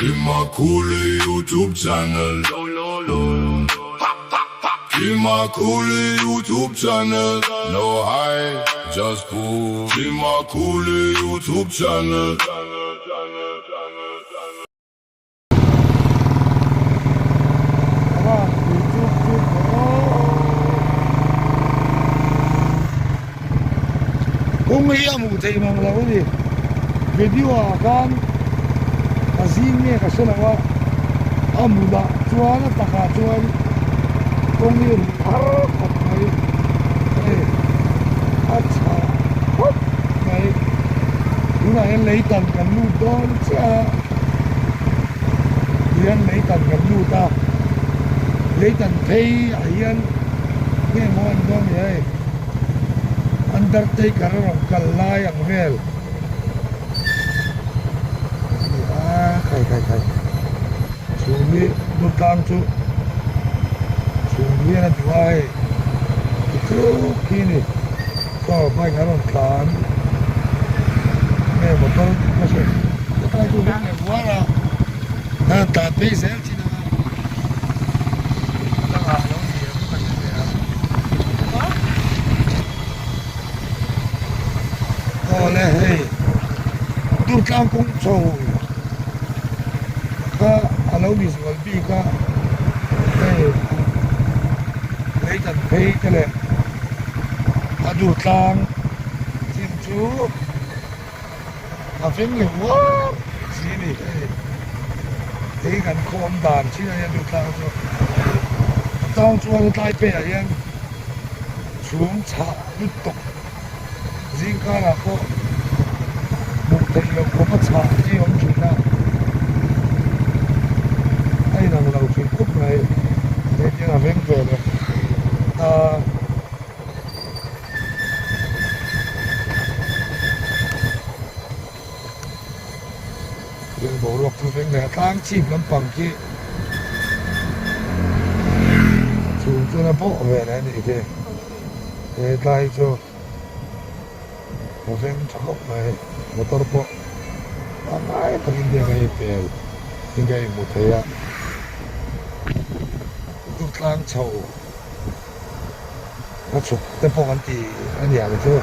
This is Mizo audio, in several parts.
Kimakuli YouTube channel Kimakuli YouTube channel No high, just cool Kimakuli YouTube channel. Kawng hi a hmuh theih mang lo a ni. Video ah khan a zing nge ka hre lo a, a hmunah chuan a takah chuan kawng hi a hmuh har khawp mai. Hei a chhah khawp mai. Tunah hian lei tan kan lut dawn chiah a, tihian lei tan kan lut a, lei tan phei ah hian nge maw an dawn ni hei. Undertaker a rawn kal lai ang vel a ni a, khai khai khai chhum hi Durtlang chu chhum hian a duh a hei ti tluk khi a ni saw bike a rawn tlan nge motor ka hre hetlai chu veng leh vuar a a rawn tlan phei zel chin ang a. Awle hei Durtlang kawng chho kha a lo ni zual bik a hei lei kan phei te leh a Durtlang chin chu A veng leh uar si a ni hei. Hei kan khaw awm dan chin a nia Durtlang chu. A chang chuan a tlai pehah hian chhum chhah lut tawk zing karah pawh hmuh theih loh khawp a chhah chi a awm thin a. A inang lo thin khawp mai. Hei hian a veng ve leh ta. Thil boruak chu veng leh a tlang chhip lampang khi chhum chuan a bawh ve leh a nih khi he tlai chu a veng tha khawp mai motor pawh pangngai takin biak a inpel in ka inhmu thei a tlang chho. A chhuk te pawh kan ti a niang chu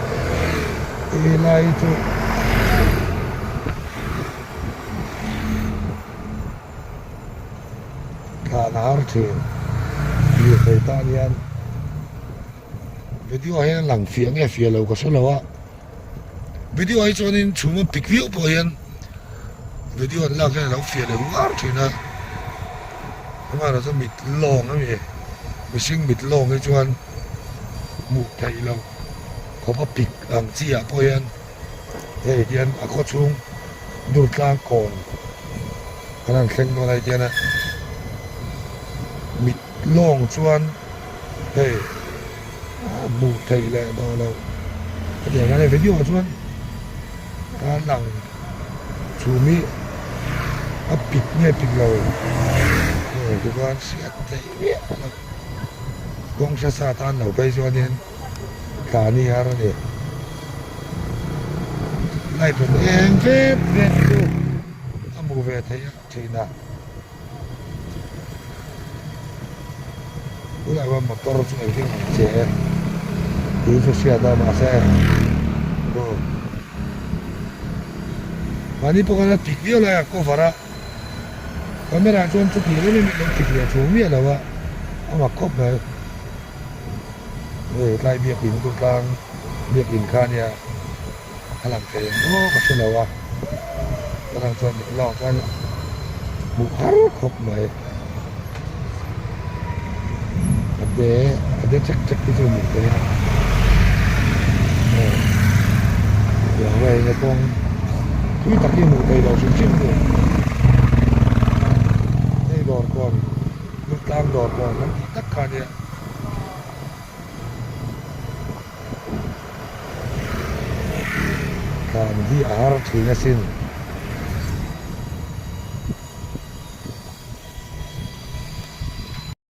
helai chu thlan a har thin lirthei tan hian video ah hian a lang fiah nge fiah lo ka hre lo a video ah hi chuanin chhum a pik viau pawh hian video an lak hian a lo fiah leh uar thin a. Amaherawh chu mit lawng a ni, mihring mit lawng hi chuan hmuh theih loh khawp a pik ang chi ah pawh hian hei hian a khaw chhung Durtlang kawn kan han thleng dawn a hei tian a mit lawng chuan hei hmuh theih leh dawn loh hetiang hian hei video ah chuan a lang. Chhum hi a pik nge pik lo hei tikhuan hriat theih miah lo kawng hre sa tan lo phei chuanin tlan hi har a ni light rawn eng vet vet chu a hmu ve theih a thin a tunah chuan motor chu engtin ang che tih chu hriat a mahse aw mahni pawh khan a tik viau lai a cover a camera ah chuan chuti em em in lo tik leh thu miah lo a a mak khawp mai hei tlai biakin tur tlang biakin kha ania a lang thei ang aw ka hre lo a ka lang chuan mit lawng chuan hmuh har khawp mai a de a de chek chek te chu hmuh theih a aw tiang vel a kawng tui tak hi hmuh theih loh hrim hrim a ni hei dawr kawn tlang dawr kawn kan tih tak kha ania. Tlan hi a har thin asin.